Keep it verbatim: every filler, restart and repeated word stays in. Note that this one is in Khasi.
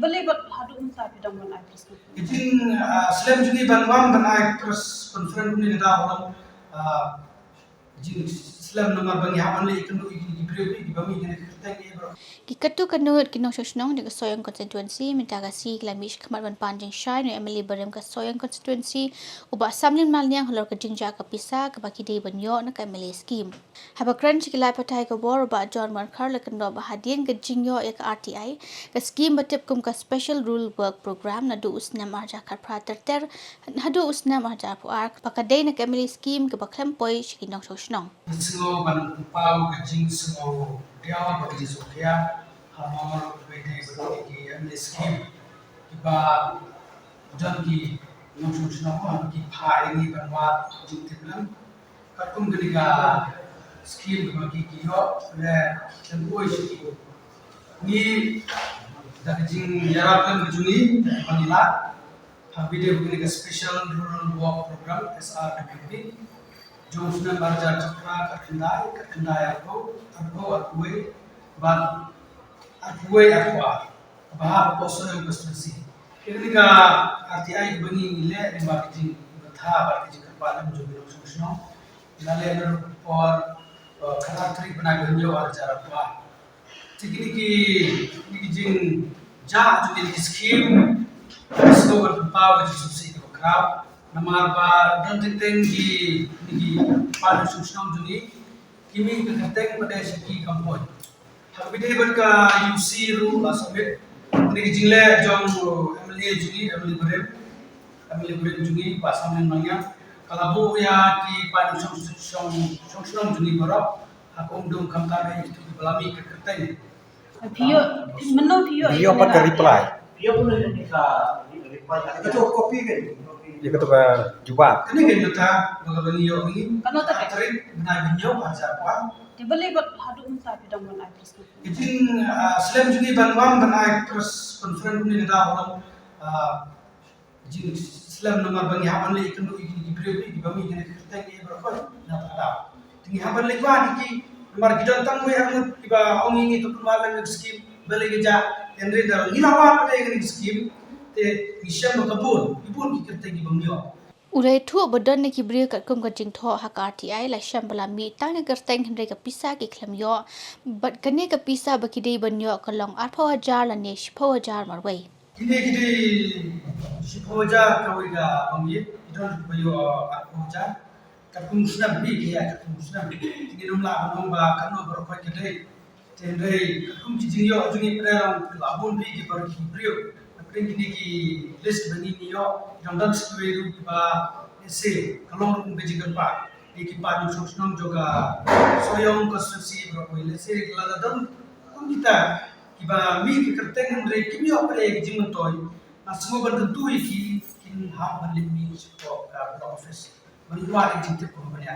Balei bad haduh mynta phi dang wan ai press conference? Ka jing, ah, slem jong ngi ban wan ban ai press conference kumne ka dei, ah, jing slem namar ba ngi hap ban leh kynduh ïa ki briew kiba mih ha kane ka kyrteng, eh bro. Ki katto katne ki nongshong shnong jong ka Sohiong constituency mynta ka sngi ki la mih shakhmat ban pan jingshai na u M L A barim ka Sohiong constituency, u Bah Samlin Malniang, halor ka jingjia ka pisa kaba ki dei ban ïoh na ka M L A scheme. Haba kren sha ki lad pathai khubor, u Bah John Wankhar u la kynnoh ba hadien ka jingïoh ïa ka R T I, ka scheme ba tip kum ka Special Rural Work Programme naduh u snem ar hajar khatphra ter ter haduh u snem ar hajar arphew ar, ba ka dei na ka M L A scheme kaba khlem poi sha ki nongshong shnong. Ngi sngew ban pynpaw ka jingsngewdiaw bad ka jingsngewkhia ha mawlong kaba ïadei bad ki M L A scheme kiba don ki nongshong shnong, ha ki phah ïa ngi ban wad jingtip lang. Katkum kane ka scheme kaba ki, ki ïoh, leh khlem poi sha ki. Ngi da ka jingïarap lang ka jong ngi, da kaba ngi lah, ha kaba ïadei bad kane ka Special Rural Work Programme, S R W P, jong u snem ar hajar khatphra, khatkhyndai, khatkhyndai arphew, arphew, arphew wei bad arphew wei, arphew ar, kaba hap hapoh Sohiong constituency. Kane ka R T I kaba ngi leh, ngi ba ka jingbthah bad ka jingkyrpad lang jong ki nongshong shnong. Ngi la leh naduh por, eh, khatar tarik bnai ba hynñiew ar hajar arphew ar. Te kine ki, kine ki jingjia jong kine ki scheme, ngi sngew ban pynpaw ka jingsngewsih kaba khraw. Namar ba don teng teng ki, kine ki paid nongshong shnong jong ngi, ki mih ha ka kyrteng ba dei sha ki kam poi. Ha kaba ïadei bad ka U C ruh la submit. Kine ki jingleh jong u M L A jong ngi, M L A barim, M L A barim jong ngi, Bah Samlin Malniang, ka la buh ïa ki paid nongshong, shong, shong shnong jong ngi baroh ha ka Umdum, khamtam ïa kito kiba la mih ha ka kyrteng. Phi ïoh, mynno phi ïoh, phi ïoh pat ka reply? Phi ïoh mynno ïa ka reply? Ïa kato ka copy kan? Ïa kato ka jubab. Kane kan mynta ba ka, ba ngi ïoh ngi. Kano ta ka? Tarik bnai ba hynñiew ar hajar arphew ar. Te balei bad haduh mynta phi dang wan ai press conference? Ka jing, ah, slem jong ngi ban wan ban ai press conference kumne ka dei ba long, ah, jing slem namar ba ngi hap ban leh kynduh ïa ki briew kiba mih ha kane ka kyrteng, eh bro, khoi na ka daw. Te ngi hap ban leit wad ïa ki namar ki don tang wei arngut kiba ong ïa ngi to pynwad lem ïa ka scheme, balei ka jia, hynrei da ngi la wad pat ïa kane ka scheme te ngi shem ba ka bun, ki bun ki kyrteng kiba ngi ïoh. U la ïathuh ba don na ki briew katkum ka jingthoh ha ka R T I la shem ba la mih tang ïa ka kyrteng hynrei ka pisa ki khlem ïoh. Bad kane ka pisa ba ki dei ban ïoh ka long arphew hajar lane shiphew hajar marwei. Kine ki dei shiphew hajar kawei ka bangeit, ki don kiba ïoh arphew hajar. Katkum u snem hi ki ïa katkum u snem. Te ngim lah ban ong ba katno baroh khoit ka dei. Te hynrei katkum ki jingïoh jong ngi pynlong la bun bha ki baroh ki briew. Hapdeng kine ki list ba ngi ïoh, dang don sa kiwei ruh kiba, ese, ka long ruh ka jingkyrpad ïa ki paid nongshong shnong jong ka Sohiong constituency baroh kawei, ese, lada don kum kita kiba mih ha ka kyrteng hynrei kim ïoh pat ïa ka jingmyntoi, nga sngew ban kyntu ïa ki, kin hap ban leit mih shapoh ka block office ban wad ïa ka jingtip kumba ïa.